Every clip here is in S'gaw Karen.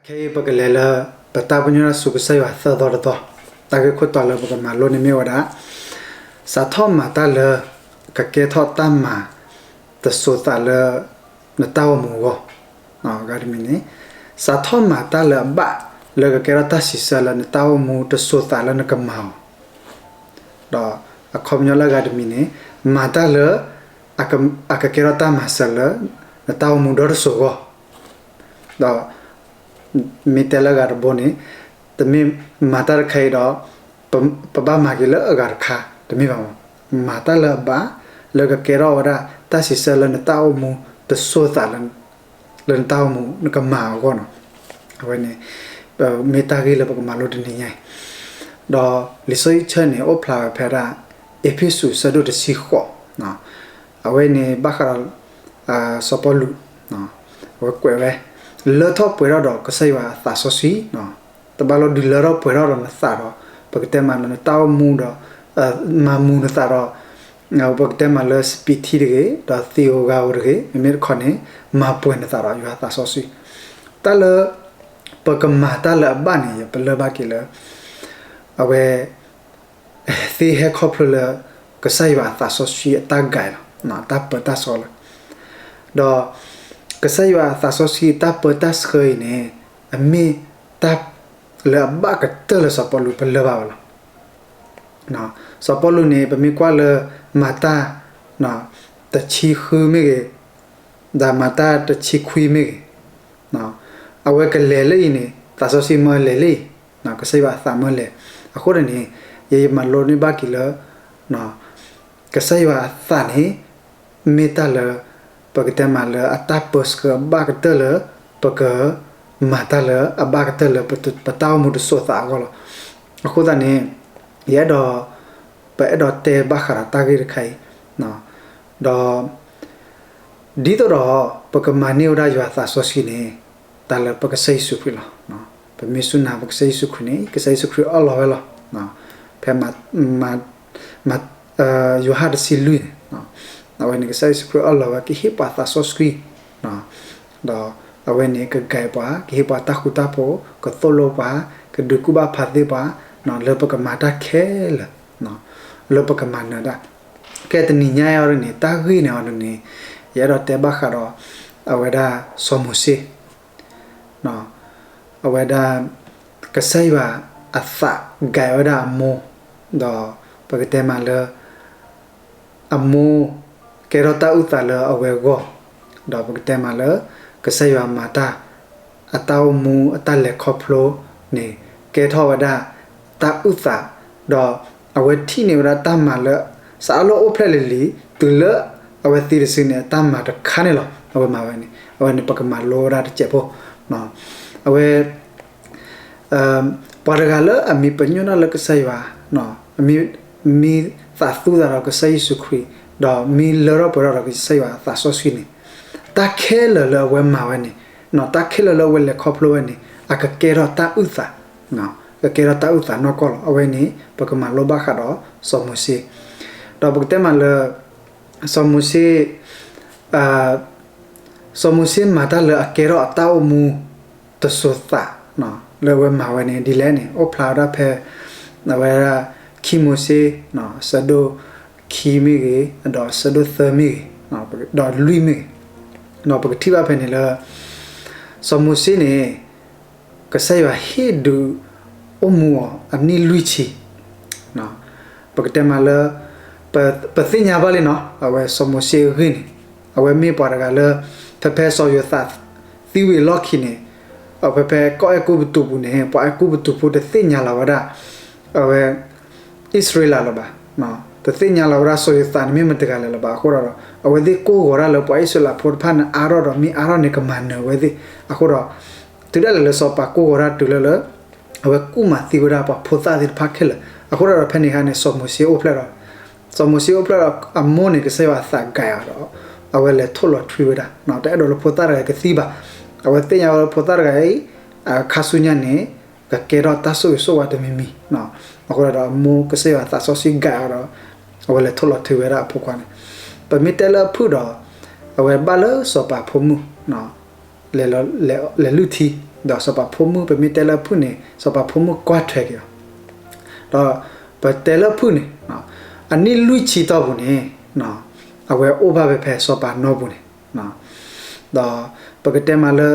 ခဲအံၤပကလဲၤလၢ ပတၢ်ပညိၣ်တၢ်ဆူကစၢ်ယွၤသၢသီတသီ, တၢ်ဂ့ၢ်ခိၣ်တီလၢပကမၤလိန့ၣ်မ့ၢ်ဝဲဒၣ် စးထီၣ်မၤတၢ်လၢ ကကဲထီၣ်တၢ်မၤတစိၤသးလၢ နတၢ်အိၣ်မူအဂီၢ်, ဂၤတမံၤန့ၣ် စးထီၣ်မၤတၢ်လၢအဘၣ်လၢကကဲထီၣ်တၢ်စံးဆၢလၢနတၢ်အိၣ်မူတစိၤသးလၢနကမၤအီၤ ဒီးအခီပညီလၢအဂၤတမံၤန့ၣ် မၤတၢ်လၢ အကကဲထီၣ်တၢ်မၤစၢၤလၢ နတၢ်အိၣ်မူဒီတစိၤအဂီၢ်, ဒီး မ့ၢ်တဲလၢအဂၤတဘိန့ၣ် တမ့ၢ်မၤတၢ်တခါအံၤဒီး ပဘၣ်မၤက့ၤလၢအဂၤတခါ တမ့ၢ်ဘၣ်မး, မၤတၢ်လၢအဘၣ် လၢကကဲထီၣ်ဝဲဒၣ် တၢ်စံးဆၢလၢနတၢ်အိၣ်မူတစိၤသး လၢနတၢ်အိၣ်မူနကမၤအဂီၢ်နီၤ, အဝဲန့ၣ် မ့ၢ်တၢ်ဂ့ၢ်လၢပကမၤလိတနံၤညါအံၤ, ဒီးလံာ်စီဆှံဆၢန့ၣ် အိၣ်ဖျါဝဲဖဲဒၣ် အ့းဖ့းစူး အဆၢဒိၣ်တဆံဃိး, အဝဲန့ၣ်ဘၣ်ဃးဒီး စီၤပီလူး အဝဲကွဲးဝဲ လၢထီၣ်ပှဲၤထီၣ်ဒီးကစၢ်ယွၤအသးစီဆှံ, တဘၣ်လီၤဒုးလၢထီၣ်ပှဲၤထီၣ်ဒီးနသးဒီး ပကတဲမးလၢနတၢ်အိၣ်မူဒီး မၤမူနသးဒီး ပကတဲမးလၢစပံးထံတဂ့ၤ ဒီးသံဧိၤဂၤဧိၤတဂ့ၤ မ့မ့ၢ်တခီန့ၣ် မၤပှဲၤနသးဒီးယွၤအသးစီဆှံ, တၢ်လၢ ပကမၤတၢ်လၢအဘၣ်န့ၣ် ယပလၢၢ်ဘၣ်က့ၤလၢ အဝဲ သ့ဟဲခီဖျိလၢ ကစၢ်ယွၤအသးစီဆှံအတၢ် guide လီၤ, တၢ်ပၢတၢ်ဆှၢလီၤ, ဒီး ကစၢ်ယွၤအသးစီဆှံအတၢ်ပၢတၢ်ဆှၢအံၤန့ၣ် အမ့ၢ်တၢ်လၢအဘၣ်ကတၢၢ်လၢစီၤပီလူးပလၢၢ်ဘၣ်ဝဲလီၤ. စီၤပီလူးန့ၣ် ပမ့ၢ်ကွၢ်လၢမၤတၢ် တဆံဃုမ့ၢ်ဂ့ၤ, ဒီးမၤတၢ်တဆံခွံမ့ၢ်ဂ့ၤ, အဝဲကလဲၤလၢအံၤန့ၣ် သးစီဆှံမၢလဲၤလၢအံၤ, ကစၢ်ယွၤအသးမၢလဲၤ, အဃိန့ၣ် ယမၤလိန့ၢ်ဘၣ်က့ၤလၢ ကစၢ်ယွၤအသးန့ၣ် မ့ၢ်တၢ်လၢ ပကတဲမးလၢအတၢ်ပၢဆှၢအဘၣ်ကတၢၢ်လၢ ပက မၤတၢ်လၢအဘၣ်ကတၢၢ်လၢပတၢ်အိၣ်မူတစိၤသးအဂီၢ်လီၤ. အဃိသတးန့ၣ် ယအဲၣ်ဒိး ပအဲၣ်ဒိးတဲဘၣ်ဃးဒီးတၢ်ဂ့ၢ်တခါအံၤ ဒီး ဒ်သိးဒီး ပကမၤန့ၢ်ဝဲဒၣ်ယွၤသးစီဆှံန့ၣ် တၢ်လၢပကစၢ်ယ့ၣ်ၡူးခရံာ်လီၤ. ပမ့ၢ်စူၢ်နာ်ပကစၢ်ယ့ၣ်ၡူးခရံာ်န့ၣ် ကစၢ်ယ့ၣ်ၡူးခရံာ်အၢၣ်လီၤဝဲလီၤ. ဖဲ ယိၤဟၣ်တဆံလွံၢ်န့ၣ် အဝဲန့ၣ်ကစၢ်ယ့ၣ်ၡူးခရံာ်အၢၣ်လီၤဝဲ ကဟ့ၣ်ပှၤသးစီဆှံ ဒီးအဝဲန့ၣ်က guide ပှၤ ကဟ့ၣ်ပှၤတၢ်ဃူတၢ်ဖိး ကသိၣ်လိပှၤ ကဒုးကူၣ်ဘၣ်ဖးသ့ပှၤ လၢပကမၤတၢ်ခဲလၢာ် လၢပကမၤနၢၤတၢ် ကဲတနံၤညါအံၤအီၤဒ်န့ၣ် တၢ်ဂ့ၢ်န့ၣ်အီၤဒ်န့ၣ် ယအဲၣ်ဒိးတဲဘၣ်ဃးဒီး အဝဲဒၣ်စီၤမိၤၡ့ အဝဲဒၣ် ကစၢ်ယွၤအသး guide ဝဲဒၣ်အမိၢ် ဒီးပကတဲမးလၢ အမိၢ်ကဲထီၣ်တၢ်အုၣ်သးလၢအဝဲအဂီၢ်, ဒီးပကတဲမးလၢ ကစၢ်ယွၤမၤတၢ် အတၢ်အိၣ်မူအတၢ်လဲၤခီဖျိန့ၣ် ကဲထီၣ်ဝဲဒၣ်တၢ်အုၣ်သး, ဒီးအဝဲထံၣ်န့ၢ်ဝဲဒၣ်တၢ်မၤလၢ စးထီၣ်လၢအိၣ်ဖျဲၣ်လံၤလံၤ တုၤလၢအဝဲသံတစုန့ၣ် အတၢ်မၤတခါန့ၣ်လီၤ. အဝဲမၤဝဲန့ၣ် အဝဲန့ၣ်ပကမၤလိဝဲဒၣ်တစဲးဖိ, အဝဲ ပှၤတဂၤလၢအမံၤပညိၣ်တၢ်လၢကစၢ်ယွၤ, မံၤ မံၤသးသူသးဒီးကစၢ်ယ့ၣ်ၡူးခရံာ်, ဒီးမံၤလၢထီၣ်ပှဲၤထီၣ်ဒီးကစၢ်ယွၤအသးစီဆှံန့ၣ်, တၢ်ခဲလၢာ်လၢအဝဲမၤဝဲန့ၣ်, တၢ်ခဲလၢာ်လၢအဝဲလဲၤခီဖျိဝဲန့ၣ် အကကဲထီၣ်တၢ်အုၣ်သး, ကကဲထီၣ်တၢ်အုၣ်သးနီၢ်ကီၢ်လီၤ. အဝဲန့ၣ် ပကမၤလိဘၣ်ဃးဒီးစီၤမိၤၡ့, ဒီးပကတဲမးလၢ စီၤမိၤၡ့ စီၤမိၤၡ့မၤတၢ်လၢအကဲထီၣ်အတၢ်အိၣ်မူတစိၤသး လၢအဝဲမၤဝဲန့ၣ် ဒ်လဲၣ်န့ၣ် အိၣ်ဖျါဝဲဒၣ်ဖဲ အဝဲဒၣ် ခံမိၤၡ့ အဆၢဒိၣ်ခံမ့ၢ်ဂ့ၤ, ဒီးအဆၢဒိၣ်သၢမ့ၢ်ဂ့ၤ, ဒီးလွံၢ်မ့ၢ်ဂ့ၤ, ဒီးပကထံၣ်ဘၣ်ဖဲန့ၣ်လၢ စီၤမိၤၡ့န့ၣ် ကစၢ်ယွၤဟ့ၣ်ဒုးအိၣ်မူအီၤအနံၣ်လွံၢ်ဆံ ပကတဲမးလၢ ပသ့ၣ်ညါဘၣ်လံနီၤ အဝဲစီၤမိၤၡ့အဂ့ၢ်န့ၣ်, အဝဲမ့ၢ်ပှၤတဂၤလၢ ဖဲဖဲစီၤယိၤသးသံဝံၤအလီၢ်ခံန့ၣ်, အဝဲဖဲကီၢ်အဲၤကူပတူးပူၤန့ၣ် ပှၤအဲၤကူပတူးဖိတသ့ၣ်ညါလီၤဝဲဒၣ် အဝဲ အံၣ်စရ့လးလၢၤဘၣ်, တသ့ၣ်ညါလီၤဝဲဒၣ်စီၤယိၤသးန့ၣ်မ့ၢ်မတၤတဂၤလဲၣ်လၢၤဘၣ်အဃိဒီး အဝဲသ့ၣ်ကိၢ်ဂီၤတၢ်လၢပှၤအံၣ်စရ့လးဖိတဖၣ်န့ၣ်အါထီၣ်ဒီး မ့ၢ်အါထီၣ်န့ၣ်ကမၤနၢၤဝဲသ့ၣ်အဃိဒီး တုၤဒၣ်လဲာ်လၢစီၤပၤကိၢ်ဂီၤတၢ်တုၤလၢလၢ အဝဲကူၣ်မၤသံဝဲဒၣ်ပှၤဖိသၣ်သ့ၣ်တဖၣ်ခဲလၢာ် အဃိဒီးဖဲန့ၣ်အခါန့ၣ် စီၤမိၤၡ့အိၣ်ဖျဲၣ်ဒီး စီၤမိၤၡ့အိၣ်ဖျဲၣ်ဒီးအမိၢ်န့ၣ် ကစၢ်ယွၤအသး guide အီၤဒီး အဝဲလဲၤထိၣ်လီၤထွံဝဲဒၣ် တအဲၣ်ဒိးလၢဖိသၣ်တဂၤအံၤကသံဘၣ်, အဝဲသ့ၣ်ညါဝဲလၢဖိသၣ်တဂၤအံၤ ခါဆူညါန့ၣ် ကကဲထီၣ်တၢ်ဆိၣ်ဂ့ၤဆိၣ်ဝါတမံၤမံၤ, အဃိဒီးအမိၢ်ကစၢ်ယွၤသးစီဆှံ guide အီၤဒီး အဝဲလဲၤထိၣ်လီၤထွံဝဲဒၣ်အဖိခွါန့ၣ်, ပမ့ၢ်တဲလၢအဖုၣ်ဒီး အဝဲဘၣ်လၢစီၤပၤဖိမုၣ် လဲၤလုၢ်ထံ ဒီးစီၤပၤဖိမုၣ် ပမ့ၢ်တဲလၢအဖုၣ်န့ၣ် စီၤပၤဖိမုၣ်ကွၢ်ထွဲက့ၤအီၤ, ဒီးပတဲလၢအဖုၣ်န့ၣ် အနံၣ်လွံၢ်ဆံတီၢ်ပူၤန့ၣ် အဝဲအိၣ်ဘၣ်ဝဲဖဲစီၤပၤနီပူၤန့ၣ်, ဒီးပကတဲမးလၢ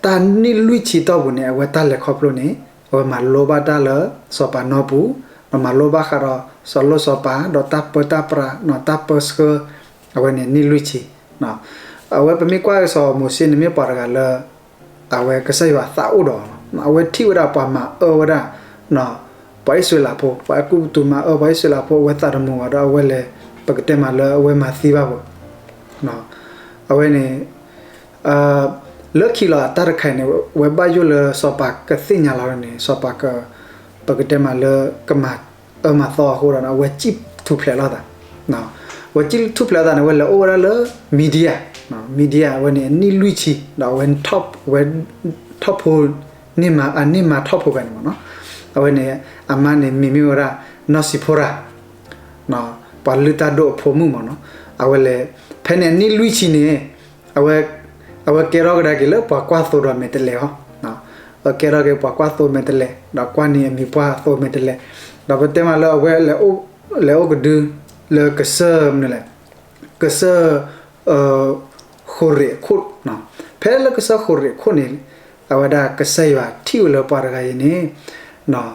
တၢ်နံၣ်လွံၢ်ဆံတီၢ်ပူၤန့ၣ် အဝဲတၢ်လဲၤခီဖျိန့ၣ် အဝဲမၤလိဘၣ်တၢ်လၢစီၤပၤနီပူၤ, ဒီးမၤလိဘၣ်ဃးဒီးစီၤလိၣ်စီၤပၤ ဒီးတၢ်ပၢတၢ်ပြး တၢ်ပၢဆှၢ, အဝဲန့ၣ်နံၣ်လွံၢ်ဆံ, အဝဲပမ့ၢ်ကွၢ်က့ၤစီၤမိၤၡ့န့ၣ်မ့ၢ်ပှၤတဂၤလၢ အဝဲကစၢ်ယွၤသးအိၣ်ဒီးအီၤလီၤ. အဝဲထံၣ်ဝဲဒၣ်ပှၤမၤအၢဝဲဒၣ် ပှၤအံၣ်စရ့လးဖိ, ပှၤအဲၤကူပတူးမၤအၢပှၤအံၣ်စရ့လးဖိ အဝဲသးတမုာ်ဘၣ်ဒီး အဝဲလဲၤ ပကတဲမးလၢအဝဲမၤသံဘၣ်ဖိ, အဝဲန့ၣ် လၢခံလီၤအတၢ်တခါအံၤန့ၣ် ဝဲဘၣ်ယိၣ်လၢစီၤပၤကသ့ၣ်ညါလီၤန့ၣ် စီၤပၤက ပကတဲမးလၢ ကမၤအၢမၤသီအဃိဒီး အဝဲစံၣ်ထူၣ်ဖျဲးလိာ်သး, အဝဲစံၣ်ထူၣ်ဖျဲးလိာ်သးန့ၣ် အဝဲလဲၤအိၣ်ဝဲဒၣ်လၢ Media, Media အဝဲန့ၣ် အနံၣ်လွံၢ်ဆံ ဒီးအဝဲ ထီၣ်ဖိ န့ၢ်မၤ အန့ၢ်မၤထီၣ်ဖိဖဲန့ၣ်မ့ၢ်နီၤ, အဝဲန့ၣ် အမါန့ၣ်မံၤမ့ၢ်ဝဲဒၣ် နီၢ်စံၤဖိရၤ ပှၤလုၢ်တၢ်ဒိၣ်အဖိမုၣ်မ့ၢ်နီၤ, အဝဲလဲၤ ဖဲန့ၣ်အနံၣ်လွံၢ်ဆံန့ၣ် အဝဲ အဝဲကဲထီၣ်ကဒါက့ၤလၢပှၤကွၢ်သိဒီးမဲာ်တဲးလဲးဟီ, အဝဲကဲထီၣ်က့ၤပှၤကွၢ်သိမဲာ်တဲးလဲး ဒီးကွၢ်န့ၢ်အမံၤပှၢ်သိမဲာ်တဲးလဲး, ဒီးပတဲမးလၢအဝဲ လဲၤအိၣ်ကဒု လၢကစၢၢ်မနုၤလဲၣ်, ကစၢၢ် ဃိၤရ့းအခိၣ်, ဖဲလၢကစၢၢ်ဃိၤရ့းအခိၣ်န့ၣ် အဝဲဒၣ်ကစၢ်ယွၤထံၣ်ဝဲလၢပှၤတဂၤအံၤန့ၣ်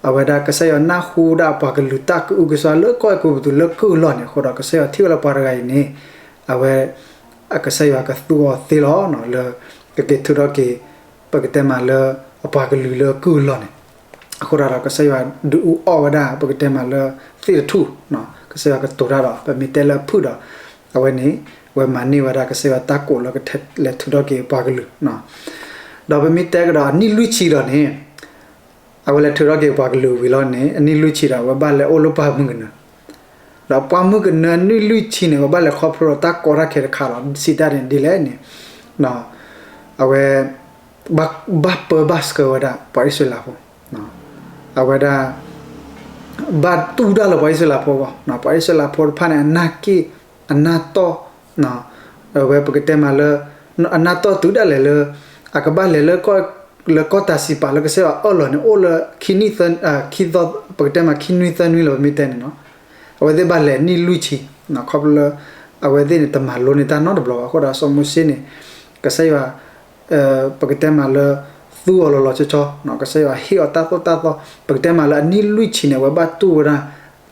အဝဲဒၣ်ကစၢ်ယွၤနၢ်ဟူဒၣ်ပှၤကလုာ်တၢ်ကအုကစွါလၢကီၢ်အဲၤကူပတူးလၢကုၢ်အလီၢ်န့ၣ်အဃိဒီး ကစၢ်ယွၤထံၣ်ဝဲလၢပှၤတဂၤအံၤန့ၣ် အဝဲ အကစၢ်ယွၤကသူအီၤသ့လီၤ လၢ ကက့ၤထုးထီၣ်က့ၤ ပကတဲမးလၢ အပှၤကလုာ်လၢကုၢ်အလီၢ်န့ၣ်, အဃိဒီး ကစၢ်ယွၤဒုးအူအီၣ်ဝဲဒၣ် ပကတဲမးလၢ သ့ၣ်တထူၣ်, ကစၢ်ယွၤကတိၤတၢ်ဒီး ပမ့ၢ်တဲလၢအဖုၣ်ဒီး အဝဲန့ၣ် အဝဲမၤန့ၢ်ဝဲဒၣ်ကစၢ်ယွၤတၢ်ကိးလၢကလဲၤထုးထီၣ်က့ၤပှၤကလုာ်, ဒီးပမ့ၢ်တဲကဒီးအနံၣ်လွံၢ်ဆံဒီးန့ၣ် အဝဲလဲၤထုးထီၣ်က့ၤပှၤကလုာ်ဝံၤလီၤန့ၣ် အနံၣ်လွံၢ်ဆံဒီး အဝဲဘၣ်လဲၤအိၣ်လၢပှၢ်မုၢ်ကနၢ, ဒီးပှၢ်မုၢ်ကနၢနံၣ်လွံၢ်ဆံန့ၣ် အဝဲဘၣ်လဲၤခီဖျိဒီးတၢ်ကီတၢ်ခဲတခါလီၤ. စံးတၢ်န့ၣ်ဒ်လဲၣ်န့ၣ် အဝဲ ဘၣ်ပၢဘၣ်ဆှၢဝဲဒၣ် ပှၤအံၣ်စရ့လးဖိ, အဝဲဒၣ် ဘၣ်တူၢ်တၢ်လၢပှၤအံၣ်စရ့လးဖိအဂီၢ်, ပှၤအံၣ်စရ့လးဖိတဖၣ်န့ၣ် အနၢ်က့ၣ် အနၢ်တီၢ် အဝဲပကတဲမးလၢ အနၢ်တီၢ်တုၤဒၣ်လဲာ်လၢ အကဘၣ်လဲၤလၢ လၢကီၢ်တၢ်စံးပာ်လၢကစၢ်ယွၤအၢၣ်လီၤန့ၣ် အိၣ်လၢ ခံသီ ပကတဲမးခံနွံသၢနွံလၢပမ့ၢ်တဲန့ၣ်နီၤ, အဝဲသ့ၣ်ဘၣ်လဲၤနံၣ်လွံၢ်ဆံ, ခီဖျိလၢ အဝဲသ့ၣ်န့ၣ် တမၤလိန့ၢ်တၢ်နီတဘျီဘၣ်. အဃိဒီးစီၤမိၤၡ့န့ၣ် ကစၢ်ယွၤ ပကတဲမးလၢ သူအီၤလီၤလီၤဆီဆီ, ကစၢ်ယွၤဟ့ၣ်အီၤတၢ်သိၣ်တၢ်သီ, ပကတဲမးလၢအနံၣ်လွံၢ်ဆံန့ၣ် အဝဲဘၣ်တူၢ်ဝဲဒၣ်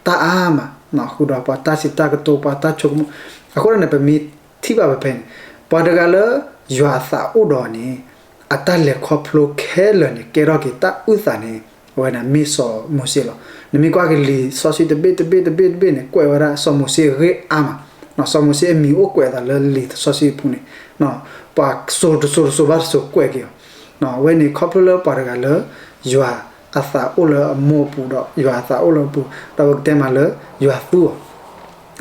တၢ်အါမး ဃုာ်ဒီးပှၤတၢ်စံးတၢ်ကတိၤ ပှၤတၢ်ဆိကမိၣ်, အဃိန့ၣ် ပမ့ၢ်ထံၣ်ဘၣ်ဖဲဖဲန့ၣ် ပှၤတဂၤလၢ ယွၤအသးအိၣ်ဒီးအီၤန့ၣ် အတၢ်လဲၤခီဖျိခဲလၢာ်န့ၣ် ကဲထီၣ်က့ၤတၢ်အုၣ်သးန့ၣ် အဝဲန့ၣ်မ့ၢ်စီၤမိၤၡ့လီၤ. နမ့ၢ်ကွၢ်က့ၤလံာ်စီဆှံတဘ့ၣ်တဘ့ၣ်တဘ့ၣ်တဘ့ၣ်န့ၣ် ကွဲးဝဲဒၣ်စီၤမိၤၡ့အဂ့ၢ်အါမး, စီၤမိၤၡ့အမံၤအိၣ်ကွဲးအသးလၢလံာ်စီဆှံအပူၤန့ၣ် ပှၤစိၤတစိၤတစိၤဘၣ်တစိၤကွဲးက့ၤအီၤ, အဝဲန့ၣ်ခီဖျိလၢပှၤတဂၤလၢ ယွၤအသးအိၣ်လၢအမိၢ်အပူၤဒီး ယွၤအသးအိၣ်လၢအပူၤ ဒီးပကတဲမးလၢ ယွၤသူအီၤ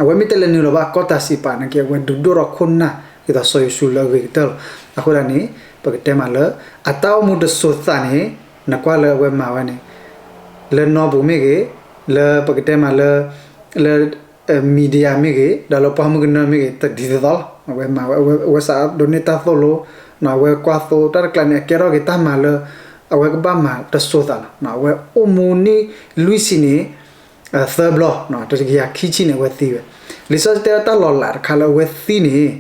အဝဲမ့ၢ်တလဲၤနုာ်လီၤဘၣ်ကီၢ်တၢ်စံးပာ်နာ်က့ အဝဲဒုးဒိၣ်ထီၣ်ခိၣ်နၢ် ဒ်သိးစီၤယိၤၡူလၢအဂ့ၤကတၢၢ်လီၤ. အဃိသတးန့ၣ် ပကတဲမးလၢ အတၢ်အိၣ်မူတစိၤသးန့ၣ် နကွၢ်လၢအဝဲမၤဝဲန့ၣ် လၢနီၢ်ပူၤမ့ၢ်ဂ့ၤ, လၢပကတဲမးလၢ လၢ media မ့ၢ်ဂ့ၤ, ဒီးလၢပှၢ်မုၢ်ကနၢမ့ၢ်ဂ့ၤ, တဒ်သိးသိးလီၤ. အဝဲမၤဝဲ အဝဲစးဒိးန့ၢ်တၢ်သိၣ်လိ အဝဲကွၢ်သိတၢ်တကျါန့ၣ် အကဲထီၣ်က့ၤတၢ်မၤလၢ အဝဲကဘၣ်မၤတစိၤသးလီၤ. အဝဲအိၣ်မူနံၣ်လွံၢ်ဆံန့ၣ် သၢဘျီ, တကယၤခံဆံန့ၣ် အဝဲသံဝဲ. လံာ်စီဆှံတဲဝဲတၢ်လီၤလးတခါလၢအဝဲသံန့ၣ်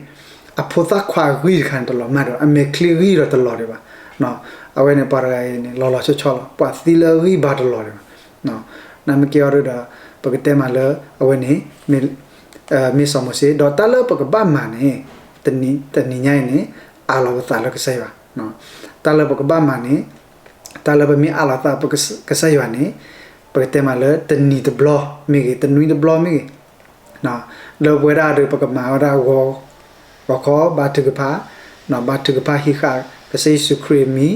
အဖိသၣ်ခွါအဂံၢ်တခါန့ၣ် တလီၤမၢ်ဒံးဘၣ်, အမဲာ်ချံဂံၢ်ဒီးတလီၤဒံးဘၣ်. အဝဲန့ၣ်ပှၤတဂၤအံၤန့ၣ် လီၤလီၤဆီဆီလီၤ. ပှၤသံလၢအဂံၢ်ဘါတလီၤဒံးဘၣ်. နမ့ၢ်ကဲအီၤဒုဒီး ပကတဲမးလၢအဝဲန့ၣ် မ့ၢ်စီၤမိၤၡ့, ဒီးတၢ်လၢပကဘၣ်မၤန့ၣ် တနံၤညါအံၤန့ၣ် အးလီၤပသးလၢကစၢ်ယွၤ, တၢ်လၢပကဘၣ်မၤန့ၣ် တၢ်လၢပမ့ၢ်အးလီၤသးပကစၢ်ယွၤန့ၣ် ပကတဲမးလၢတနံၤတဘျီမ့ၢ်ဂ့ၤ, တနွံတဘျီမ့ၢ်ဂ့ၤ, လၢပဝဲဒၣ်ဒီး ပကမၤဝဲဒၣ်ဂီၤခီ ဘါထုကဖၣ်, ဘါထုကဖၣ်ဟံးဃာ်ကစၢ်ယ့ၣ်ၡူးခရံာ်အမံၤ,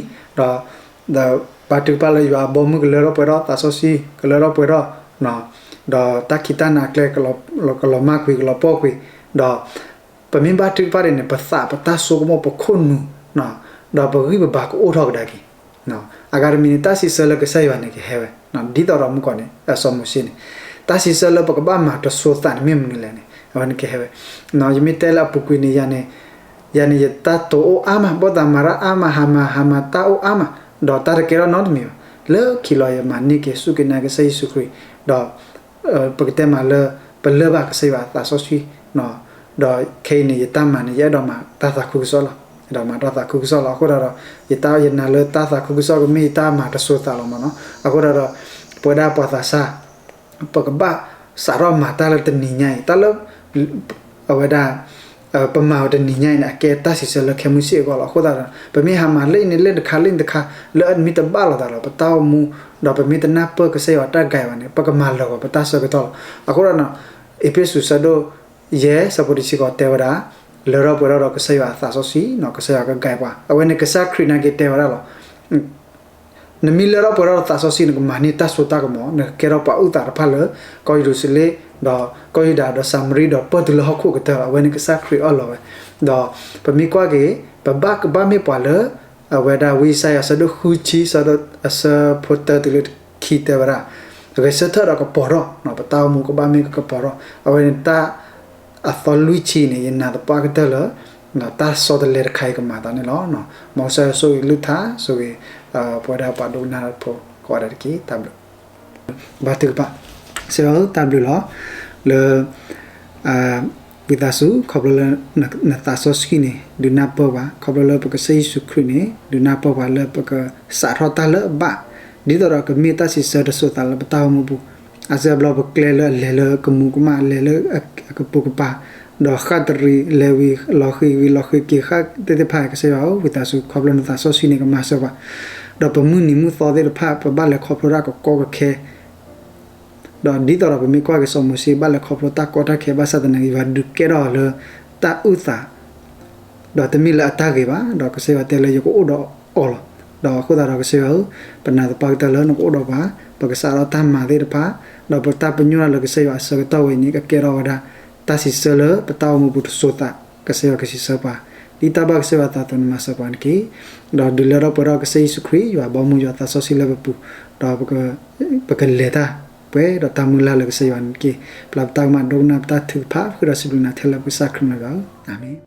ဒီး ဒီးဘါထုကဖၣ်လၢယွၤအဘီအမုၢ်ကလၢထီၣ်ပှဲၤထီၣ်, သးစီဆှံကလၢထီၣ်ပှဲၤထီၣ်, ဒီးတၢ်ခံးတၢ်နၤကျဲ ကလီၤမၢ်ကွံာ် ကလီၤပှီၢ်ကွံာ်, ဒီး ပမ့ၢ်ဘါထုကဖၣ်ဒ်န့ၣ် ပသးပတၢ်ဆိကမိၣ် ပခိၣ်နူာ်, ဒီးပဂံၢ်ပဘါကအိၣ်ထီၣ်ကဒါက့ၤ. အဂၤတမံၤန့ၣ် တၢ်စံးဆၢလၢကစၢ်ယွၤန့ၣ်ကဟဲဝဲ, ဒ်သိးဒီးမုၢ်ကီၢ်န့ၣ် စီၤမိၤၡ့န့ၣ်, တၢ်စံးဆၢလၢပကဘၣ်မၤတစိၤသးန့ၣ်မ့ၢ်မနုၤလဲၣ်န့ၣ် အဝဲန့ၣ်ကဟဲဝဲ. ယမ့ၢ်တဲလၢအပူၤကွံာ်န့ၣ်ယၤန့ၣ် ယၤန့ၣ်ယတၢ်တိာ်အိၣ်အါမး, ဘၣ်သးမၤတၢ်အါမး, ဟးမၤဟးမၤတၢ်အိၣ်အါမး, ဒီးတၢ်တကဲထီၣ်နီတမံၤဘၣ်. လၢခံလီၤယမၤန့ၢ်က့ၤစူၢ်က့ၤနာ်က့ၤကစၢ်ယ့ၣ်ၡူးခရံာ်, ဒီး ပကတဲမးလၢ ပလၢၢ်ဘၣ်ကစၢ်ယွၤအသးစီဆှံ, ဒီးခဲအံၤန့ၣ် ယတၢ်မၤန့ၣ် ယအဲၣ်ဒိးမၤတၢ်သးခုကစီၣ်လီၤ. အဲၣ်ဒိးမၤတၢ်သးခုကစီၣ်လီၤ. အဃိသတးဒီး ယတၢ် ယနာ်လၢတၢ်သးခုကစီၣ်ကမ့ၢ်ယတၢ်မၤတစိၤသးလီၤမးနီၤ. အဃိသတးဒီး ပဝဲဒၣ်ပှၤသးစၢ် ပကဘၣ်စးထီၣ်မၤတၢ်လၢတနံၤညါအံၤ, တၢ်လၢ အဝဲဒၣ် ပမၤဝဲတနံၤညါအံၤန့ၣ် အကဲတၢ်စံးဆၢလၢခဲမုၢ်ဆ့ၣ်အဂီၢ်လီၤ. အဃိသတးဒီး ပမ့ၢ်ဟးမၤလၢအံၤန့ၣ် လၢတခါ လၢတခါ လၢအမ့ၢ်တဘၣ်လိာ်သးဒီး ပတၢ်အိၣ်မူ ဒီးပမ့ၢ်တနၢ်ပၢၢ်ကစၢ်ယွၤတၢ်ဂဲၤဘၣ်န့ၣ် ပကမၤလၢာ်ကွံာ်ပတၢ်ဆၢကတီၢ်လီၤ. အဃိဒီး အ့းဖ့းစူး ဆၢဒိၣ်ယဲၢ် ဆၢဖိတဆံဃိးတဲဝဲဒၣ်, လၢထီၣ်ပှဲၤထီၣ်ဒီးကစၢ်ယွၤအသးစီဆှံ, ကစၢ်ယွၤကဂဲၤပှၤ, အဝဲန့ၣ်ကစၢ်ခရံာ်နာ်က့တဲဝဲဒၣ်လီၤ. နမ့ၢ်လၢထီၣ်ပှဲၤထီၣ်ဒီးသးစီဆှံ နကမၤန့ၢ်တၢ်စိတၢ်ကမီၤ, နကကဲထီၣ်ပှၤအုၣ်သးတဖၣ်လၢ ကီၢ်ယရူၤၡလ့ၣ်, ဒီးကီၢ်ယူဒၤ, ဒီးစၤမရံ, ဒီးပၢၢ်တုၤလၢဟီၣ်ခိၣ်ကတၢၢ်လီၤ. အဝဲန့ၣ်ကစၢ်ခရံာ်အၢၣ်လီၤဝဲ, ဒီးပမ့ၢ်ကွၢ်က့ၤ ပဘၣ်ကဘၣ်မ့ၢ်ပှၤလၢ အဝဲဒၣ်ဝံယၡါယၤ ဆၢဒိၣ်ဃုဆံ ဆၢဖိတၢတုၤလၢခံတဲဝဲဒၣ်, ဂဲၤဆၢထၢၣ်ဒီးကပီၤထီၣ်, ပတၢ်အိၣ်မူကဘၣ်မ့ၢ်ကကပီၤထီၣ်, အဝဲန့ၣ်တၢ် အသီလွံၢ်ဆံန့ၣ် ယနာ်သပှၢ်ကတၢၢ်လၢ တၢ်ဆီတလဲတခါအံၤကမၤသးန့ၣ်လီၤ. မ်ကစၢ်ယွၤဆိၣ်ဂ့ၤလုၢ်ထါ, ဆိၣ်ဂ့ၤ ပဝဲဒၣ်ပှၤဒိကနၣ်တၢ်ဖိကိးဂၤဒဲးတက့ၢ်. တၢ်ဘျုး, ဘါထုကဖၣ်. ကစၢ်ယွၤဧၢ, တၢ်ဘျုးလီၤ လၢ ဝံသးစူၤ ခီဖျိလၢ နသးစီဆှံန့ၣ် ဒုးနၢ်ပၢၢ်ပှၤ, ခီဖျိလၢပကစၢ်ယ့ၣ်ၡူးခရံာ်န့ၣ် ဒုးနၢ်ပၢၢ်ပှၤလၢပကစးထီၣ်တၢ်လၢအဘၣ်, ဒ်သိးဒီးကမ့ၢ်တၢ်စံးဆၢတစိၤသးလၢပတၢ်အိၣ်မူပူၤ, အစၢဘျီပကျဲလၢအလဲၤလၢကမူးကမၣ်, လဲၤလၢအကပိာ်ကပၤ, ဒီးဃၣ်တရံး, လဲၤဝံၤလီၤဃံၤ, ဝံၤလီၤဃံၤက့ၤ, ဃၣ်သ့ၣ်တဖၣ်, ကစၢ်ယွၤဧၢ, ဝံသးစူၤ ခီဖျိနသးစီဆှံန့ၣ် ကမၤစၢၤပှၤ, ဒီးပမုၢ်နံၤမုၢ်သီသ့ၣ်တဖၣ် ပဘၣ်လဲၤခီဖျိတၢ်ကကီကခဲ ဒီးဒ်သိးဒီးပမ့ၢ်ကွၢ်က့ၤစီၤမိၤၡ့ ဘၣ်လဲၤခီဖျိတၢ်ကီတၢ်ခဲဘၣ်ဆၣ်သနာ်က့ ယွၤဒုးကဲထီၣ်အီၤလၢတၢ်အုၣ်သး, ဒီးတမ့ၢ်လၢအတၢ်ဂ့ၤဘၣ်, ဒီးကစၢ်ယွၤတဲလၢယကအိၣ်ဒီးအီၤလီၤ. ဒီးအဃိသတးဒီးကစၢ်ယွၤဧၢ, ပနာ်သပှၢ်ကတၢၢ်လၢနကအိၣ်ဒီးပှၤ, ပကစးထီၣ်တၢ်မၤသ့ၣ်တဖၣ်, ဒီးပတၢ်ပညိၣ်တၢ်လၢကစၢ်ယွၤအဆၢကတီၢ်ဝဲအံၤန့ၣ် ကကဲထီၣ်ဝဲဒၣ် တၢ်စံးဆၢလၢပတၢ်အိၣ်မူပူၤတစိၤသး, ကစၢ်ယွၤကစံးဆၢပှၤ, ဒ်တၢ်ဘၣ်ကစၢ်ယွၤအသးအသိးနမၤစၢၤပှၤန့ၣ်တက့ၢ်. ဒီးဒုးလၢထီၣ်ပှဲၤထီၣ်ကစၢ်ယ့ၣ်ၡူးခရံာ် ယွၤဘီမုၢ်ယွၤသးစီဆှံလၢပပူၤ, ဒီးပကလဲၤတၢ်ပှဲၤဒီးတၢ်မုၢ်လၢ်လၢကစၢ်ယွၤန့ၣ်တက့ၢ်. ပျၢ်ပတၢ်ကမၣ်ဒိကနၣ်ပတၢ်ထုကဖၣ် ဃုာ်ဒီးစံးဘျုးနၤထဲလၢပကစၢ်ခရံာ်အမံၤလီၤ. အၤမ့ၣ်.